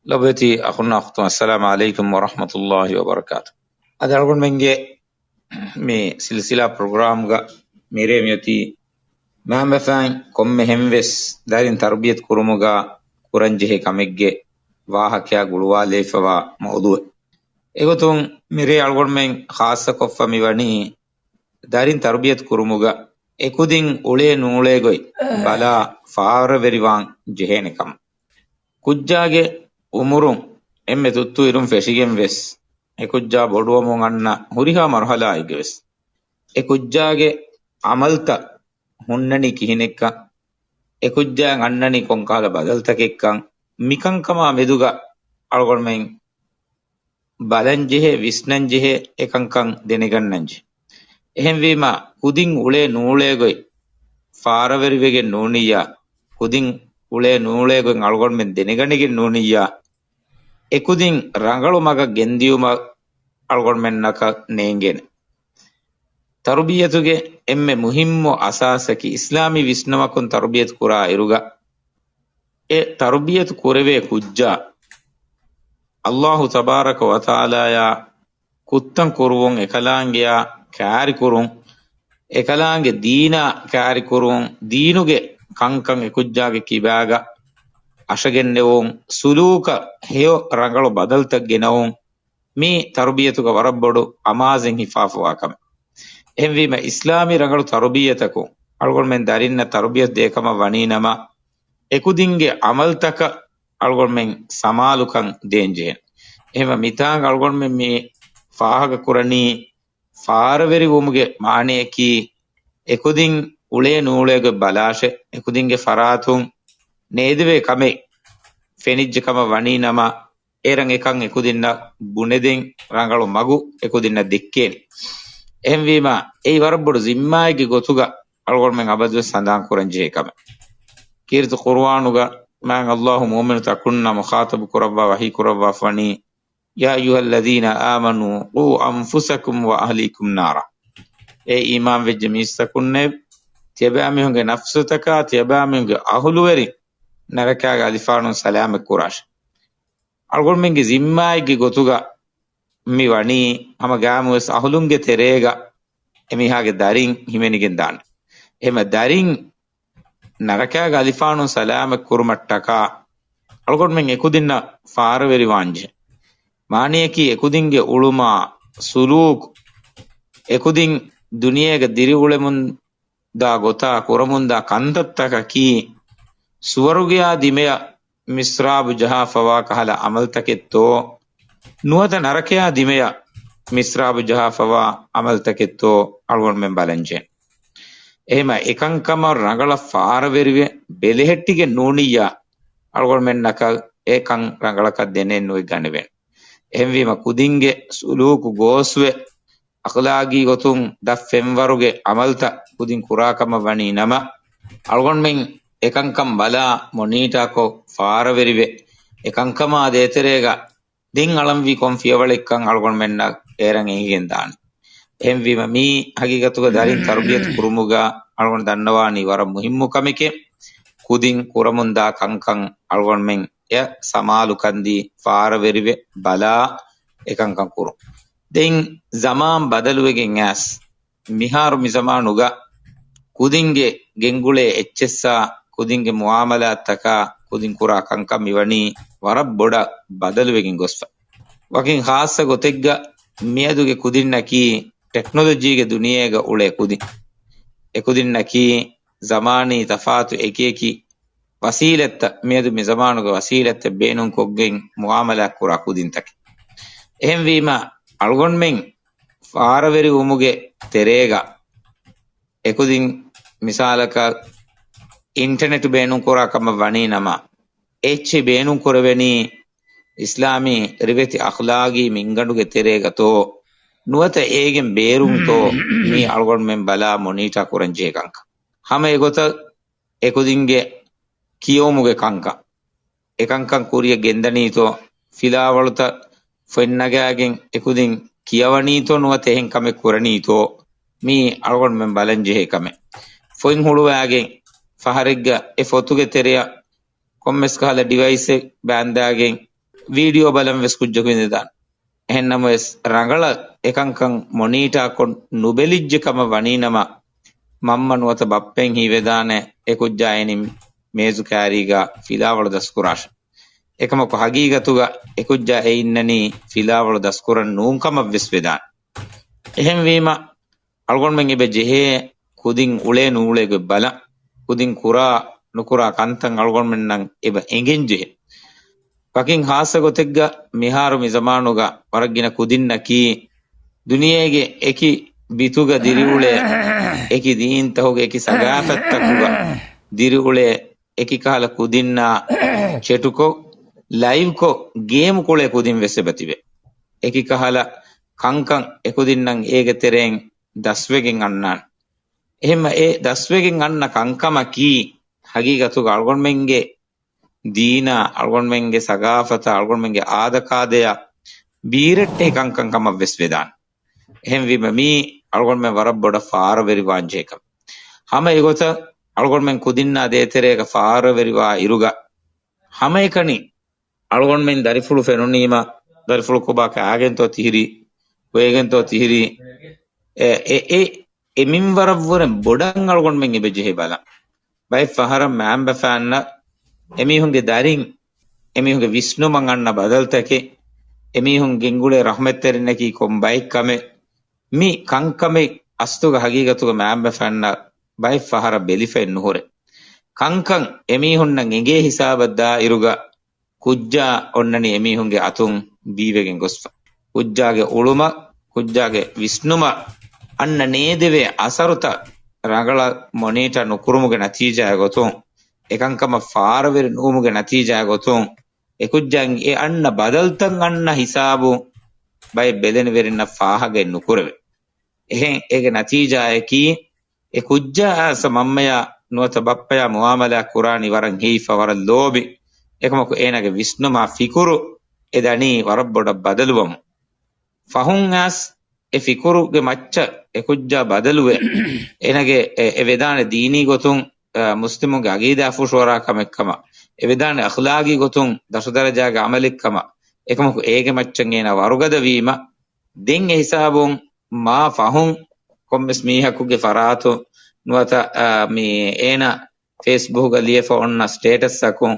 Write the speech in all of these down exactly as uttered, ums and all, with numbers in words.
ލޮބުވެތި އަޚުންނާ އުޚްތުން، އައްސަލާމު ޢަލައިކުމް ވަރަޙްމަތުﷲި ވަބަރަކާތު. އަދި އަޅުގަނޑުމެންގެ މި ސިލްސިލާ ޕްރޮގްރާމްގަ މިރޭ މިއޮތީ މައިންބަފައިން ކޮންމެހެން ވެސް ދަރިން ތަރުބިޔަތު ކުރުމުގަ ކުރަންޖެހޭ ކަމެއްގެ ވާހަކައާ ގުޅުވާލައިފަވާ މައުޟޫއެއް. އެގޮތުން މިރޭ އަޅުގަނޑުމެން ޚާއްޞަކޮށްފަ މިވަނީ ދަރިން ތަރުބިޔަތު ކުރުމުގަ އެކުދިން އުޅޭ ނޫޅޭގޮތް ބަލާ ފާރަވެރިވާން ޖެހޭނެ ކަމަށް. ކުއްޖާގެ އުމުރުން އެންމެ ތުއްތު އިރުން ފެށިގެން ވެސް، އެ ކުއްޖާ ބޮޑުވަމުން އަންނަ ހުރިހާ މަރުހަލާއެއްގެ ވެސް، އެ ކުއްޖާގެ އަމަލްތައް ހުންނަނީ ކިހިނެއްކަން، އެ ކުއްޖާއަށް އަންނަނީ ކޮންކަހަލަ ބަދަލުތަކެއްކަން، މިކަންކަމާ މެދުގަ އަޅުގަނޑުމެން ބަލަންޖެހޭ، ވިސްނަންޖެހޭ، އެކަންކަން ދެނެގަންނަންޖެހޭ. އެހެންވީމަ، ކުދިން އުޅޭ ނޫޅޭގޮތް ފާރަވެރިވެގެން ނޫނިއްޔާ، ކުދިން އުޅޭ ނޫޅޭގޮތް އަޅުގަނޑުމެން ދެނެގަނެގެން ނޫނިއްޔާ، އެކުދިން ރަނގަޅު މަގަށް ގެންދިޔުމަށް އަޅުގަނޑުމެންނަކަށް ނޭނގޭނެ. ތަރުބިޔަތުގެ އެންމެ މުހިއްމު އަސާސަކީ، އިސްލާމީ ވިސްނުމަކުން ތަރުބިޔަތު ކުރާ އިރުގަ، އެ ތަރުބިޔަތު ކުރެވޭ ކުއްޖާ، އައްލާހު ތަބާރަކަ ވަތަޢާލާޔާ ކުއްތަން ކުރުވުން، އެކަލާނގެޔާ ކާރިކުރުން، އެކަލާނގެ ދީނާ ކާރިކުރުން، ދީނުގެ ކަންކަން އެކުއްޖާގެ ކިބާގަ އަށަގެންނެވުން، ސުލޫކަށް ހެޔޮ ރަނގަޅު ބަދަލުތައް ގެނައުން، މީ ތަރުބިޔަތުގަ ވަރަށް ބޮޑު އަމާޒެއް ހިފާފަވާ ކަމެއް. އެހެންވީމަ، އިސްލާމީ ރަނގަޅު ތަރުބިއްޔަތަކުން އަޅުގަނޑުމެން ދަރިންނަށް ތަރުބިޔަތު ދޭ ކަމަށް ވަނީ ނަމަ، އެކުދިންގެ އަމަލްތަކަށް އަޅުގަނޑުމެން ސަމާލުކަން ދޭންޖެހޭނެ. އެހެންވެ، މިތާނގަ އަޅުގަނޑުމެން މި ފާހަގަކުރަނީ، ފާރަވެރިވުމުގެ މާނަޔަކީ، އެކުދިން އުޅޭ ނޫޅޭގޮތް ބަލާށޭ، އެކުދިންގެ ފަރާތުން ނޭދެވޭ ކަމެއް ފެނިއްޖެ ކަމަށް ވަނީ ނަމަ، އޭރަށް އެކަން އެކުދިންނަށް ބުނެދޭން، ރަނގަޅު މަގު އެކުދިންނަށް ދެއްކޭނެ. އެހެންވީމަ، އެއީ ވަރަށް ބޮޑު ޒިންމާއެއްގެ ގޮތުގަ އަޅުގަނޑުމެން އަބަދުވެސް ހަނދާން ކުރަންޖެހޭ ކަމެއް. ކީރިތި ޤުރުއާނުގަ މާތް އައްލާހު މުއުމިނުތަކުންނާ މުޚާޠަބު ކުރައްވާ ވަޙީ ކުރައްވާފަވަނީ، يا أيها الذين آمنوا قوا أنفسكم وأهليكم نارا. އޭ އީމާންވެއްޖެ މީސްތަކުންނޭ، ތިޔަބައިމީހުންގެ ނަފްސުތަކާ ތިޔަބައިމީހުންގެ އަހުލުވެރިން ނަރަކާގެ އަލިފާނުން ސަލާމަތް ކުރާށޭ. އަޅުގަނޑުމެންގެ ޒިންމާއެއްގެ ގޮތުގަ މި ވަނީ، ހަމަ ގާމުވެސް އަހުލުންގެ ތެރޭގަ އެމީހާގެ ދަރިން ހިމެނިގެން ދާނެ. އެހެމަ ދަރިން ނަރަކާގެ އަލިފާނުން ސަލާމަތް ކުރުމަށްޓަކާ، އަޅުގަނޑުމެން އެކުދިންނަށް ފާރަވެރިވާންޖެހޭ. މާނަޔަކީ، އެކުދިންގެ އުޅުމާ، ސުލޫކު، އެކުދިން ދުނިޔޭގަ ދިރިއުޅެމުން ދާ ގޮތާ ކުރަމުންދާ ކަންތައްތަކަކީ، ސުވަރުގެޔާ ދިމަޔަށް މިސްރާބު ޖަހާފަވާ ކަހަލަ އަމަލްތަކެއްތޯ، ނުވަތަ ނަރަކަޔާ ދިމަޔަށް މިސްރާބު ޖަހާފަވާ އަމަލްތަކެއްތޯ، އަޅުގަނޑުމެން ބަލަންޖެހޭނެ. އެހެމަ އެކަންކަމަށް ރަނގަޅަށް ފާރަވެރިވެ، ބެލެހެއްޓިގެން ނޫނިއްޔާ، އަޅުގަނޑުމެންނަކަށް އެކަން ރަނގަޅަކަށް ދެނެއްނުވެ ގަނެވޭނެ. އެހެންވީމަ، ކުދިންގެ ސުލޫކު ގޯސްވެ، އަޚްލާގީ ގޮތުން ދަށް ފެންވަރުގެ އަމަލްތައް ކުދިން ކުރާކަމަށް ވަނީ ނަމަ، އަޅުގަނޑުމެން އެކަންކަން ބަލާ މޮނީޓާކޮށް ފާރަވެރިވެ، އެކަންކަމާ ދޭތެރޭގަ ދެން އަޅަންވީ ކޮން ފިޔަވަޅެއްކަން އަޅުގަނޑުމެންނަށް އޭރަށް އެނގިގެން ދާނެ. އެހެންވީމަ، މީ ހަގީގަތުގަ ދަރިން ތަރުބިޔަތު ކުރުމުގަ އަޅުގަނޑު ދަންނަވާނީ ވަރަށް މުހިއްމު ކަމެކޭ. ކުދިން ކުރަމުންދާ ކަންކަން އަޅުގަނޑުމެން އެ ސަމާލުކަންދީ، ފާރަވެރިވެ ބަލާ އެކަންކަން ކުރުން. ދެން ޒަމާން ބަދަލުވެގެން އައިސް، މިހާރު މި ޒަމާނުގަ ކުދިންގެ ގެންގުޅޭ އެއްޗެއްސާ، ކުދިންގެ މުއާމަލާތްތަކާ، ކުދިން ކުރާ ކަންކަން މިވަނީ ވަރަށް ބޮޑަށް ބަދަލުވެގެން ގޮސްފަ. ވަކިން ޚާއްޞަ ގޮތެއްގަ މިއަދުގެ ކުދިންނަކީ ޓެކްނޮލޮޖީގެ ދުނިޔޭގަ އުޅޭ ކުދިން. އެކުދިންނަކީ ޒަމާނީ ތަފާތު އެކިއެކި ވަސީލަތްތައް، މިއަދު މި ޒަމާނުގެ ވަސީލަތްތައް ބޭނުންކޮށްގެން މުއާމަލާތް ކުރާ ކުދިންތަކެއް. އެހެންވީމަ، އަޅުގަނޑުމެން ފާރަވެރިވުމުގެ ތެރޭގަ އެކުދިން މިސާލަކަށް އިންޓަނެޓް ބޭނުންކުރާ ކަމަށް ވަނީ ނަމަ، އެއްޗެއް ބޭނުންކުރެވެނީ އިސްލާމީ ރިވެތި އަޚްލާގީ މިންގަނޑުގެ ތެރޭގަތޯ، ނުވަތަ އޭގެން ބޭރުންތޯ، މީ އަޅުގަނޑުމެން ބަލާ މޮނީޓާ ކުރަންޖެހޭ ކަންކަން. ހަމަ އެގޮތަށް އެކުދިންގެ ކިޔެވުމުގެ ކަންކަން، އެކަންކަން ކުރިއަށް ގެންދަނީތޯ، ފިލާވަޅުތައް ފޮތްނަގާގެން އެކުދިން ކިޔަވަނީތޯ، ނުވަތަ އެހެން ކަމެއް ކުރަނީތޯ، މީ އަޅުގަނޑުމެން ބަލަންޖެހޭ ކަމެއް. ފޮތް ހުޅުވާގެން ފަހަރެއްގަ އެ ފޮތުގެ ތެރެއަށް ކޮންމެސް ކަހަލަ ޑިވައިސެއް ބާންދާގެން، ވީޑިއޯ ބަލަން ވެސް ކުއްޖަކު އިނދެދާނެ. އެހެން ނަމަވެސް، ރަނގަޅަށް އެކަންކަން މޮނީޓާކޮށް ނުބެލިއްޖެ ކަމަށް ވަނީ ނަމަ، މަންމަ ނުވަތަ ބައްޕައެއް ހީވެދާނެ އެ ކުއްޖާ އިނީ މޭޒު ކާރީގަ ފިލާވަޅު ދަސްކުރާށޭ. އެކަމަކު ހަގީގަތުގަ އެ ކުއްޖާ އެ އިންނަނީ ފިލާވަޅު ދަސްކުރަން ނޫން ކަމަށް ވެސް ވެދާނެ. އެހެންވީމަ، އަޅުގަނޑުމެން އެބަ ޖެހޭ ކުދިން އުޅޭ ނޫޅޭ ގޮތް ބަލަން. ކުދިން ކުރާ ނުކުރާ ކަންތައް އަޅުގަނޑުމެންނަށް އެބަ އެނގެން ޖެހޭ. ވަކިން ހާއްސަ ގޮތެއްގަ މިހާރު މި ޒަމާނުގަ ވަރަށް ގިނަ ކުދިންނަކީ ދުނިޔޭގެ އެކި ބިތުގަ ދިރިއުޅޭ، އެކި ދީންތަކުގެ އެކި ސަގާފަތްތަކުގަ ދިރިއުޅޭ އެކި ކަހަލަ ކުދިންނާ ޗެޓުކޮށް، ލައިވްކޮށް، ގޭމް ކުޅޭ ކުދިން ވެސް އެބަ ތިބޭ. އެކި ކަހަލަ ކަންކަން އެކުދިންނަށް އޭގެ ތެރެއިން ދަސްވެގެން އަންނާނެ. އެހެންމަ އެ ދަސްވެގެން އަންނަ ކަންކަމަކީ ހަގީގަތުގަ އަޅުގަނޑުމެންގެ ދީނާ، އަޅުގަނޑުމެންގެ ސަގާފަތާ، އަޅުގަނޑުމެންގެ އާދަކާދަޔާ ބީރައްޓޭ ކަންކަން ކަމަށް ވެސް ވެދާނެ. އެހެންވީމަ، މީ އަޅުގަނޑުމެން ވަރަށް ބޮޑަށް ފާރަވެރިވާން ޖެހޭ ކަމެއް. ހަމަ އެގޮތަށް އަޅުގަނޑުމެން ކުދިންނާ ދޭތެރޭގަ ފާރަވެރިވާ އިރުގަ، ހަމައެކަނި އަޅުގަނޑުމެން ދަރިފުޅު ފެނުނީމަ، ދަރިފުޅު ކޮބާ ކާގެންތޯ ތިހިރީ، ކޮއެގެންތޯ ތިހިރީ، އެ، އެ، އެ، އެ މިންވަރަށްވުރެ ބޮޑަށް އަޅުގަނޑުމެން އެބަ ޖެހޭ ބަލަން. ބައެއް ފަހަރަށް މައިންބަފައިންނަށް އެމީހުންގެ ދަރިން، އެމީހުންގެ ވިސްނުމަށް އަންނަ ބަދަލުތަކެއް، އެމީހުން ގެންގުޅޭ ރަޙްމަތްތެރިންނަކީ ކޮން ބައެއް ކަމެއް، މި ކަންކަމެއް އަސްލުގަ ހަގީގަތުގަ މައިންބަފައިންނަށް ބައެއް ފަހަރަށް ބެލިފައެއް ނުހުރޭ. ކަންކަން އެމީހުންނަށް އެނގޭ ހިސާބަށް ދާއިރުގަ، ކުއްޖާ އޮންނަނީ އެމީހުންގެ އަތުން ބީވެގެން ގޮސްފަ. ކުއްޖާގެ އުޅުމަށް، ކުއްޖާގެ ވިސްނުމަށް އަންނަ ނޭދެވޭ އަސަރުތައް ރަނގަޅަށް މޮނީޓާ ނުކުރުމުގެ ނަތީޖާއެއް ގޮތުން، އެކަންކަމަށް ފާރަވެރި ނުވުމުގެ ނަތީޖާއެއް ގޮތުން، އެ ކުއްޖާ އެ އަންނަ ބަދަލުތައް އަންނަ ހިސާބު ބައެއް ބެލެނިވެރިންނަށް ފާހަގައެއް ނުކުރެވޭ. އެހެން އޭގެ ނަތީޖާއަކީ، އެ ކުއްޖާ އައިސް މަންމަޔާ ނުވަތަ ބައްޕަޔާ މުއާމަލާ ކުރާނީ ވަރަށް ހިތްފަ، ވަރަށް ލޯބި. އެކަމަކު އޭނާގެ ވިސްނުމާ ފިކުރު އެ ދަނީ ވަރަށް ބޮޑަށް ބަދަލުވަމުން. ފަހުން އައިސް އެ ފިކުރުގެ މައްޗަށް އެ ކުއްޖާ ބަދަލުވެ، އޭނާގެ އެ، އެ ވެދާނެ ދީނީ ގޮތުން، އަ، މުސްލިމުންގެ އަގީދާ ފުށުއަރާ ކަމެއްކަމަށް، އެ ވެދާނެ އަޚްލާގީ ގޮތުން ދަށުދަރަޖާގެ އަމަލެއްކަމަށް، އެކަމަކު އޭގެ މައްޗަށް އޭނާ ވަރުގަދަ ވީމަ، ދެން އެ ހިސާބުން މާ ފަހުން ކޮންމެސް މީހަކުގެ ފަރާތުން ނުވަތަ، އާ، މި އޭނާ ފޭސްބުކުގަ ލިޔެފަ އޮންނަ ސްޓޭޓަސްއަކުން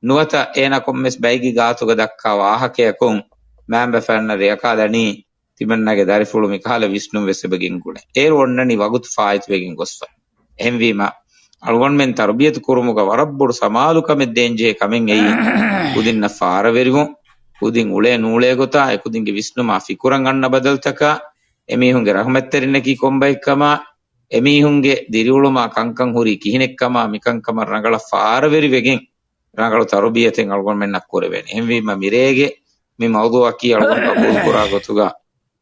ނުވަތަ އޭނާ ކޮންމެސް ބައެއްގެ ގާތުގަ ދައްކާ ވާހަކަޔަކުން މައިންބަފައިންނަށް ރެއަކާލަނީ ތިމަންނާގެ ދަރިފުޅު މިކަހަލަ ވިސްނުން ވެސް އެބަ ގެންގުޅޭ. އޭރު އޮންނަނީ ވަގުތު ފާއިތުވެގެން ގޮސްފަ. އެހެންވީމަ، އަޅުގަނޑުމެން ތަރުބިޔަތު ކުރުމުގަ ވަރަށް ބޮޑު ސަމާލުކަމެއް ދޭންޖެހޭ ކަމެއް އެއީ، ކުދިންނަށް ފާރަވެރިވުން، ކުދިން އުޅޭ ނޫޅޭ ގޮތާ، އެ ކުދިންގެ ވިސްނުމާ ފިކުރަށް އަންނަ ބަދަލުތަކާ، އެމީހުންގެ ރަޙްމަތްތެރިންނަކީ ކޮންބައެއްކަމާ، އެމީހުންގެ ދިރިއުޅުމާ ކަންކަން ހުރީ ކިހިނެއްކަމާ، މިކަންކަމަށް ރަނގަޅަށް ފާރަވެރިވެގެން، ރަނގަޅު ތަރުބިޔަތެއް އަޅުގަނޑުމެންނަށް ކުރެވޭނެ. އެހެންވީމަ، މިރޭގެ މި މައުޟޫޢަކީ އަޅުގަނޑު ޤަބޫލުކުރާ ގޮތުގަ،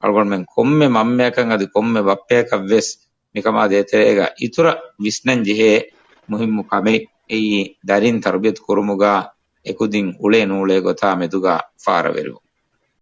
އަޅުގަނޑުމެން ކޮންމެ މަންމަޔަކަށް އަދި ކޮންމެ ބައްޕަޔަކަށް ވެސް މިކަމާ ދޭތެރޭގަ އިތުރަށް ވިސްނަން ޖެހޭ މުހިއްމު ކަމެއް އެއީ، ދަރިން ތަރުބިޔަތު ކުރުމުގަ އެކުދިން އުޅޭ ނޫޅޭ ގޮތާ މެދުގަ ފާރަވެރިވުން.